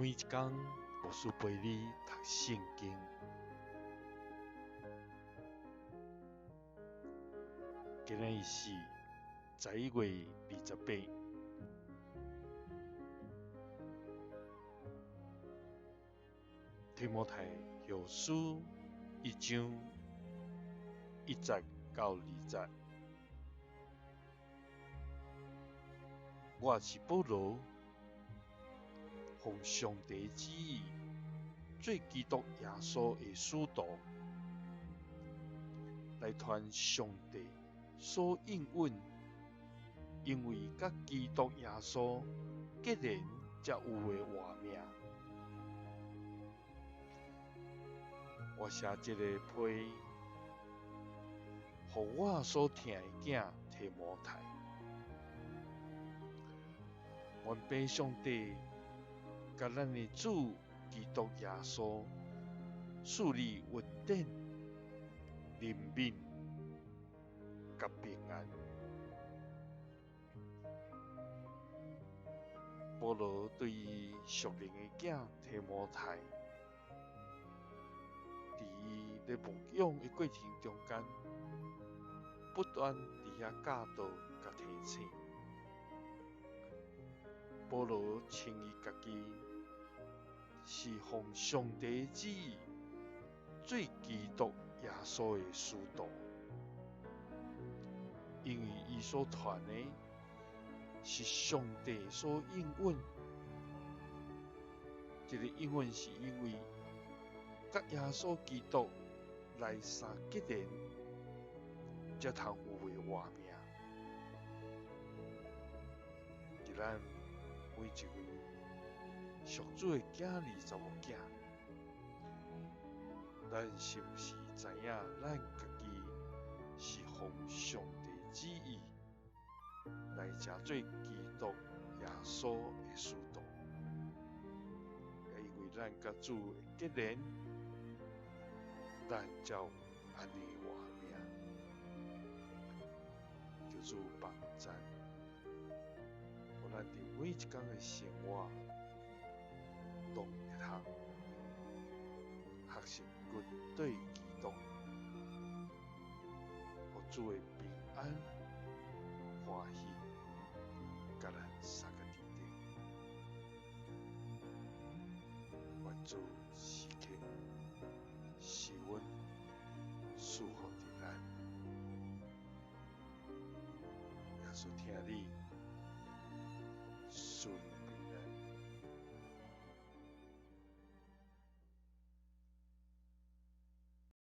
每一工，牧師陪你讀聖經。今日是11月28，提摩太後書1章1節到2節。我是保羅，奉上帝旨意做基督耶穌的使徒，來傳上帝所應允，因為佮基督耶穌結連才有的活命。我寫這个批，予我所疼的囝提摩太。願父上帝佮咱的主基督耶穌賜你恩典、憐憫佮平安。保羅對伊屬靈的囝提摩太，佇伊咧牧養的過程中間，不斷佇遐教導佮提醒。保羅稱伊家己是奉上帝旨意做基督耶穌的使徒，因為伊所傳的是上帝所應允。這个應允是因為佮耶穌基督來相結連，才通有的活命。佇咱每一位屬主的囝兒查某囝，咱是毋是知影咱家己是奉上帝旨意來成做基督耶穌的使徒？也因為咱佮主的結連，咱才有按呢活命。求主幫贊，予咱佇每一工的生活，攏會通學習跟綴基督，予主的平安、歡喜，佮咱相佮佇底。願主時刻施恩賜福佇咱。耶穌疼你。